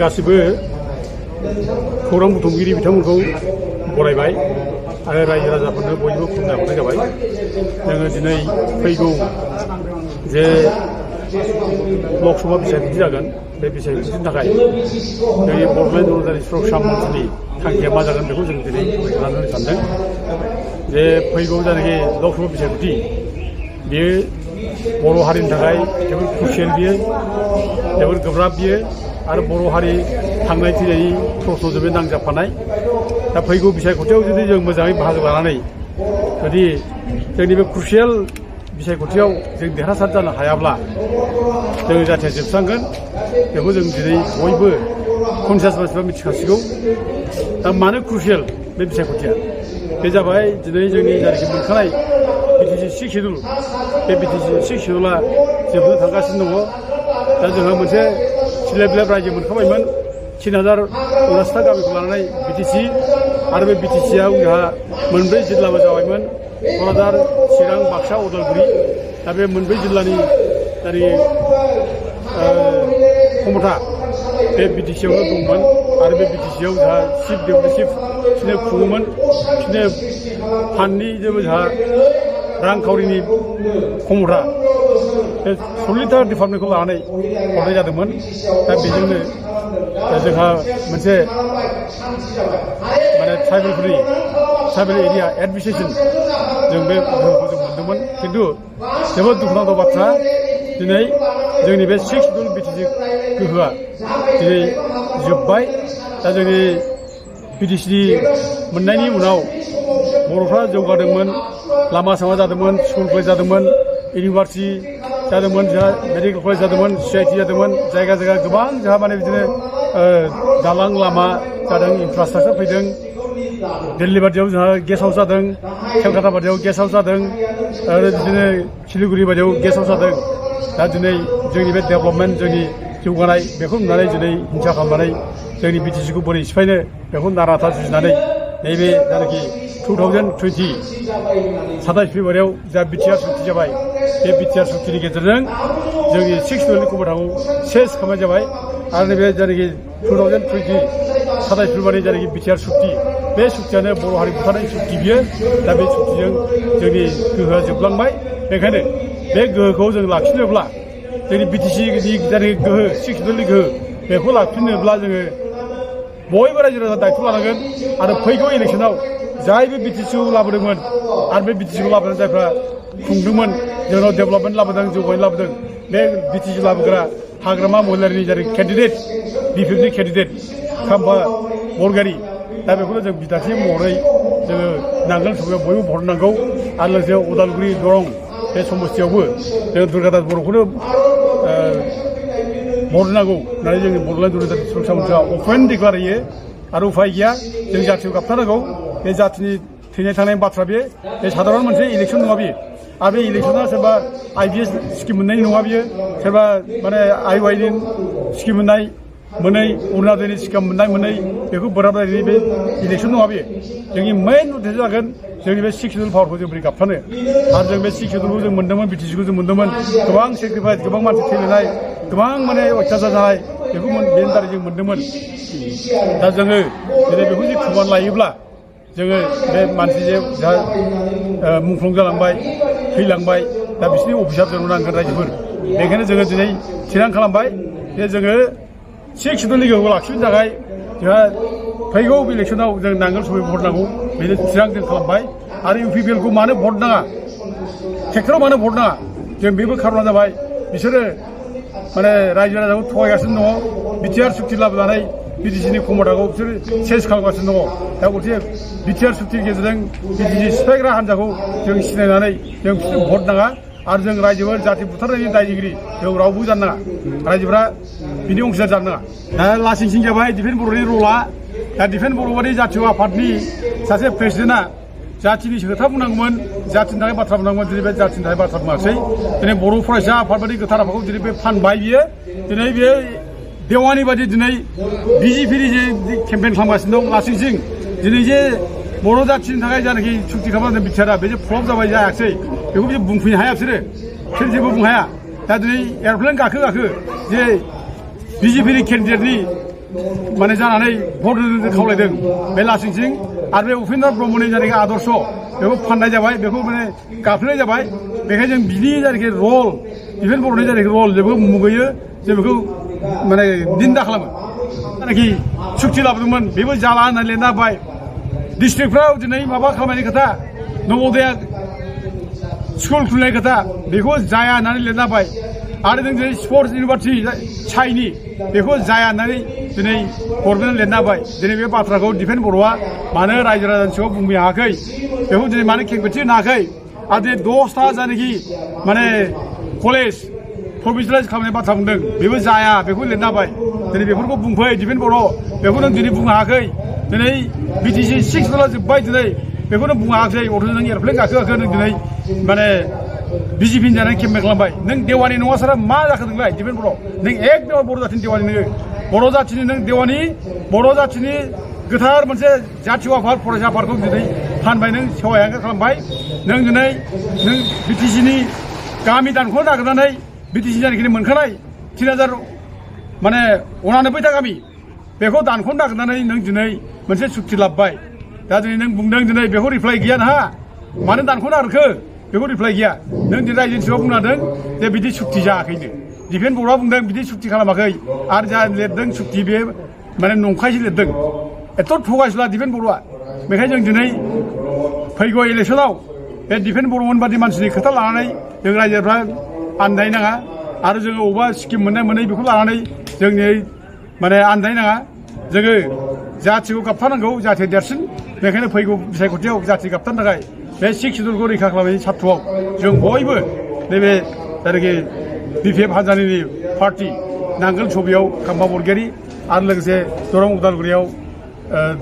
गासिबो खौरां बुथुमगिरि बिथांमोनखौ बरायबाय आरो रायजो राजाफोरनो बयबो खुलुमनाय हरनाय जाबाय। जोङो दिनै फैगौ जे लकसभा बिसायख'थि जागोन बे बिसायख'थिनि थाखाय जोंनि बड'लेण्ड अरुणाचल सुरक्षा मन्थ्रिनि थांखिया मा जागोन बेखौ जों दिनै लानानै सानदों। जे फैगौ जायनाखि लकसभा बिसायख'थि बेयो बर' हारिनि थाखाय जोबोद क्रुसियेल, बियो जोबोद गोब्राब, बियो आरो बर' हारि थांनाय थैनायनि प्रश्नजों बे नांजाबफानाय। दा फैगौ बिसायख'थियाव जुदि जों मोजाङै बाहागो लानानै जुदि जोंनि बे क्रुसियेल बिसायख'थियाव जों देरहासार जानो हायाब्ला जों जाथिया जोबस्रांगोन। बेखौ जों दिनै बयबो कनसियास मानसिफ्रा मिथिखासिगौ। दा मानो क्रुसियेल बे बिसायख'थिया? बे जाबाय दिनै जोंनि जायनाखि मोनखानाय बिटिसि 6 सिडिउल, बे बिटिसि 6 सिडिउला जोबनो थांगासिनो दङ। दा जोंहा मोनसे सिलेब रायजो मोनखाबायमोन 3079टा गामिखौ लानानै बिटिसि, आरो बे बिटिसिआव जोंहा मोनब्रै जिल्लाबो जाबायमोन, क'क्राझार, चिरां, बाक्सा, उदालगुरि। दा बे मोनब्रै जिल्लानि क्षमता बे बिटिसिआवनो दंमोन आरो बे बिटिसिआव जोंहा चिफ डेपुटि चिफ खुङोमोन। बिदिनो फान्डनि जेबो जोंहा रांखावरिनि क्षमता बे 40टा डिपार्टमेन्टखौ लानानै हरनाय जादोंमोन। दा बेजोंनो जोंहा मोनसे ट्राइबेलफोरनि ट्राइबेल एरिया एडमिनिस्ट्रेसन जों बे गोहोखौ जों मोनदोंमोन। खिन्थु जोबोद दुखुनांथाव बाथ्रा, दिनै जोंनि बे 6 सिडिउल बिटिसि गोहोआ दिनै जोब्बाय। दा जोंनि बिटिसि मोननायनि उनाव बर'फ्रा जौगादोंमोन, लामा सामा जादोंमोन, स्कुल कलेज जादोंमोन, इउनिभार्सिटि जादोंमोन, जोंहा मेडिकेल कलेज जादोंमोन, CIT जादोंमोन, जायगा जायगा गोबां जोंहा बिदिनो दालां लामा जादों, इनफ्रास्ट्राक्चार फैदों। दिल्ली बादियाव जोंहा गेस्ट हाउस जादों, केलकाता बादियाव गेस्ट हाउस जादों, आरो बिदिनो सिलिगुरि बादियाव गेस्ट हाउस जादों। दा दिनै जोंनि बे डेभेलपमेन्ट, जोंनि जौगानाय, बेखौ नुनानै दिनै हिंसा खालामनानै जोंनि बिटिसिखौ बोरै सिफायनो बेखौ नाराथा जुजिनानै नैबे जायनाखि 2020 27 फेब्रुवारियाव जा बिटिआर सुक्ति जाबाय, बे बिटिआर सुक्तिनि गेजेरजों जोंनि 6 सिडिउलनि क्षमताखौ सेस खालामनाय जाबाय। आरो नैबे जायनाखि 2020 27 फेब्रुवारि जायनाखि बिटिआर सुक्ति, बे सुक्तियानो बर' हारि बुथारनाय सुक्ति बियो। दा बे सुक्तिजों जोंनि गोहोआ जोबलांबाय। बेखायनो बे गोहोखौ जों लाखिनोब्ला, जोंनि बिटिसिनि जायनाखि गोहो 6 सिडिउलनि गोहो, बेखौ लाखिनोब्ला जोङो बयबो रायजो राजा दायथ' लानांगोन। आरो फैगौ इलेक्सनाव जाय बे बिटिसिखौ लाबोदोंमोन आरो बे बिटिसिखौ लाबोनानै जायफ्रा खुंदोंमोन, जोंनाव डेभेलपमेन्ट लाबोदों, जौगानाय लाबोदों, बे बिटिसि लाबोग्रा हाग्रामा महिलारिनि जाय केन्डिडेट, बिपिएफनि केन्डिडेट खाम्फा बरगयारी, दा बेखौनो जों बिदाथि महरै जोङो नांगोल सौबायाव बयबो भट होनांगौ। आरो लोगोसे उदालगुरि दरं बे समस्तियावबो जोङो दुर्गादास बर'खौनो भट होनांगौ होननानै जोंनि बड'लेण्ड अरुणाचल सुरक्षा मन्थ्रिया अपेन डिक्लार होयो। आरो उफाय गैया, जों जाथिखौ गाबथारनांगौ। बे जाथिनि थैनाय थांनायनि बाथ्रा, बे साधारन मोनसे इलेक्सन नङा बियो। आरो बे इलेक्सना सोरबा IBS स्किम मोननायनि नङा बियो, सोरबा IYनि स्किम मोननाय मोनै, अरुणाचलनि स्किम मोननाय मोनै, बेखौ बोराबलायनायनि बे इलेक्सन नङा बियो। जोंनि मेइन उद्देश्य जागोन जोंनि बे 6 सिडिउल पावारखौ जों बोरै गाबथानो। आरो जों बे 6 सिडिउलखौ जों मोन्दोंमोन, बिटिसिखौ जों मोन्दोंमोन, गोबां सेक्रिफाइस, गोबां मानसि थैलायनाय, गोबां अयथासार जानाय, बेखौ बेनि दारै जों मोन्दोंमोन। दा जोङो दिनै बेखौ जे खोमाना लायोब्ला, जोङो बे मानसि जे मुंख्लं जालांबाय, थैलांबाय, दा बिसोरनि अफिसार जोंनो नांगोन रायजोफोर। बेखायनो जोङो दिनै थिरांथा खालामबाय जे जोङो 6 सिडिउलनि गोहोखौ लाखिनो थाखाय जोंहा फैगौ इलेक्सनाव जों नांगोल सबाय भट नांगौ, बेनो थिरां जों खालामबाय। आरो UPPLखौ मानो भट नाङा, ट्रेक्टराव मानो भट नाङा, जों बेबो खार'ना जाबाय बिसोरो रायजो राजाखौ थगायगासिनो दङ। बिटिआर सुक्ति लाबोनानै बिटिसिनि क्षमताखौ बिसोर सेस खालामगासिनो दङ। दा गथिखे बिटिआर सुक्तिनि गेजेरजों बिटिसि सिफायग्रा हान्जाखौ जों सिनायनानै जों बिसोरनो भट नाङा। आरो जों रायजोफोर जाति बुथारनायनि दायनिगिरि जों रावबो जानो नाङा, रायजोफ्रा बिनि अंशदार जानो नाङा। दा लासिंसिं जाबाय दिफेन बर'नि रला। दा दिफेन बर' बादि जातीय आफादनि सासे प्रेसिडेन्टआ जातिनि खोथा बुंनांगौमोन, जातिनि थाखाय बाथ्रा बुंनांगौमोन, दिनै बे जातिनि थाखाय बाथ्रा बुङासै। दिनै बर' फरायसा आफाद बादि गोथार आफादखौ दिनै बे फानबाय बियो। दिनै बेयो देवानि बादि दिनै बिजेपिनि जे केम्पेइन खालामगासिनो दं लासिंसिं। दिनै जे बर' जाथिनि थाखाय जानाखि सुक्ति खालामनानै बिटिआरआ बे जे फ्लप जाबाय, जायाखिसै, बेखौ बिसोर बुंफैनो हाया, बिसोर जेबो बुंनो हाया। दा दिनै एर'प्लेन गाखो जे बिजेपिनि केन्डिडेटनि माने जानानै भट होनो खावलायदों बे लासिंसिं आरो बे उपेन्द्र ब्रह्मनि जायनाखि आदर्श बेखौ फाननाय जाबाय बेखौ माने गाफ्लेनाय जाबाय बेखायनो जों बिनि जायनाखि रल दिफेन बर'नि जायनाखि रल बेखौ मुगैयो जों बेखौ माने निन्दा खालामो जायनाखि सुक्ति लाबोदोंमोन बेबो जाला होननानै लिरना होबाय डिस्ट्रिक्टफ्राव दिनै माबा खालामनायनि खोथा नवोदया स्कुल खुलिनाय खोथा बेखौ जाया होननानै लिरना होबाय आरो जों दिनै स्पर्ट्स इउनिभार्सिटि चाइनि बेखौ जाया होननानै दिनै गभर्नमेन्टआ लिरना होबाय दिनै बे बाथ्राखौ दिफेन बर'आ मानो रायजो राजानि सिगाङाव बुंनो हायाखै बेखौ दिनै मानो खेंफोरथि होनो हायाखै आरो दिनै 10टा जायनाखि माने कलेज प्रभिन्सियेलाइज खालामनाय बाथ्रा बुंदों बेबो जाया बेखौ लिरना होबाय दिनै बेफोरखौ बुंफै दिफेन बर' बेखौ नों दिनै बुंनो हायाखै दिनै बिटिसि 6 दला जोब्बाय दिनै बेखौ नों बुंनो हायाखै अथ'स नों एर'प्लेन गाखोआखै नों दिनै माने बिजेपिनि जानानै केम्पेन खालामबाय नों देवानि नङा सारा मा जाखो नोंलाय दिफेन बर' नों एकदम बर' जाथिनि देवानि नोङो बर' जाथिनि नों देवानि बर' जाथिनि गोथार मोनसे जातीय आफाद फरायसा आफादखौ दिनै फानबाय नों सेवाया खालामबाय नों दिनै नों बिटिसिनि गामि दानख'नो नागिरनानै बिटिसि जानाखि मोनखानाय 3000 माने 89टा गामि बेखौ दानख'नो नागिरनानै नों दिनै मोनसे सुक्ति लाबोबाय दा दिनै नों बुंदों दिनै बेखौ रिप्लाइ गैया नोंहा मानो दानख'नो नागिरखो बेखौ रिप्लाइ गैया नों दिनै रायजोनि सिगाङाव बुंनो हादों जे बिदि सुक्ति जायाखैनो दिफेन बर'आ बुंदों बिदि सुक्ति खालामाखै आरो जा लिरदों सुक्ति बे माने नंखायसो लिरदों एथ' थगायसुला दिफेन बर'आ बेखायनो जों दिनै फैगौ इलेक्सनाव बे दिफेन बर'मोन बादि मानसिनि खोथा लानानै जों रायजोफ्रा आन्दायनो नाङा आरो जोङो अबेबा स्किम मोननाय मोनै बेखौ लानानै जोंनि माने आन्दायनो नाङा जोङो जाथिखौ गाबथानांगौ जाथिया देरसिन बेखायनो फैगौ बिसायख'थियाव जाथि गाबथानो थाखाय बे 6 सिडुलखौ रैखा खालामनायनि सार्थ'आव जों बयबो नैबे जायनाखि बिपिएफ हान्जानि पार्टि नांगोल छबियाव खाम्फा बरगयारी आरो लोगोसे दरं उदालगुरियाव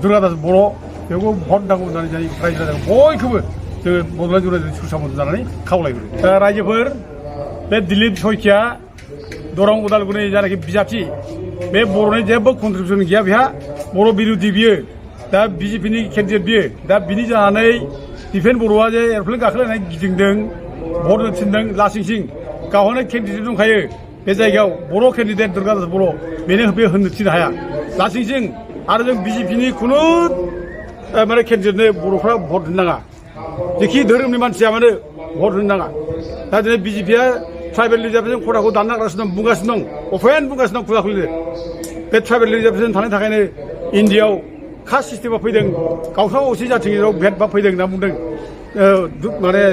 दुर्गादास बर' बेखौ भट नांगौ होननानै जों रायजो राजा बयखौबो जोङो बड'लेण्ड जौरायजों सुसामन्त जानानै खावलायहरो रायजोफोर बे दिलीप सयखिया दरं उदालगुरिनि जायनाखि बिजाथि बे बर'नि जेबो कन्ट्रिबिउसन गैया बेहा बर' बिरुदि बियो दा बिजेपिनि केन्डिडेट बियो दा बिनि जानानै दिफेन बर'आ जे एर'प्लेन गाखोलायनानै गिदिंदों भट होनो थिनदों लासिंसिं गावहानो केन्डिडेट दंखायो बे जायगायाव बर' केन्डिडेट दुर्गादास बर' बेनो बे होननो थिननो हाया लासिंसिं आरो जों बिजेपिनि खुनु माने केन्डिडेटनो बर'फ्रा भट होनो नाङा जेखि धोरोमनि मानसिया मानो भट होनो नाङा दा दिनै बिजेपिया ट्राइबेल रिजार्भेसन खथाखौ दाननो नागिरगासिनो दं बुंगासिनो दं अपेन बुंगासिनो दं खुला खुलि बे ट्राइबेल रिजार्भेसन थानायनि थाखायनो इन्डियाआव कास्ट सिस्टेमा फैदों गावस्रा असे जाथिनि गेजेराव भेदभाब फैदों होनना बुंदों माने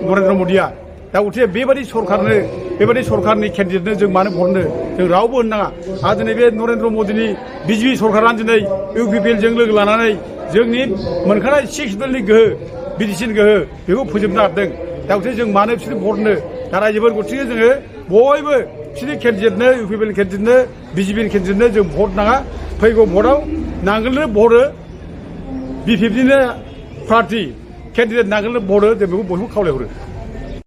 नरेन्द्र मदिया दा उथे बेबायदि सरकारनो बेबायदि सरकारनि केन्डिडेटनो जों मानो भट होनो जों रावबो होनो नाङा आरो दिनै बे नरेन्द्र मदिनि बिजेपि सरकारानो दिनै इउपिपिएलजों लोगो लानानै जोंनि मोनखानाय 6 सिडुलनि गोहो बिटिसिनि गोहो बेखौ फोजोबनो नागिरदों दा उथे जों मानो बिसोरनो भट होनो दा रायजोफोर गथिखे जोङो बयबो बिसोरनि केन्डिडेटनो इउपिपिएलनि केन्डिडेटनो बिजेपिनि केन्डिडेटनो जों भट नाङा फैगौ भटआव नांगोलनो भट हो बिपिएफनिनो पार्टि केन्डिडेट नांगोलनो भट हो जों बेखौ बयबो खावलायहरो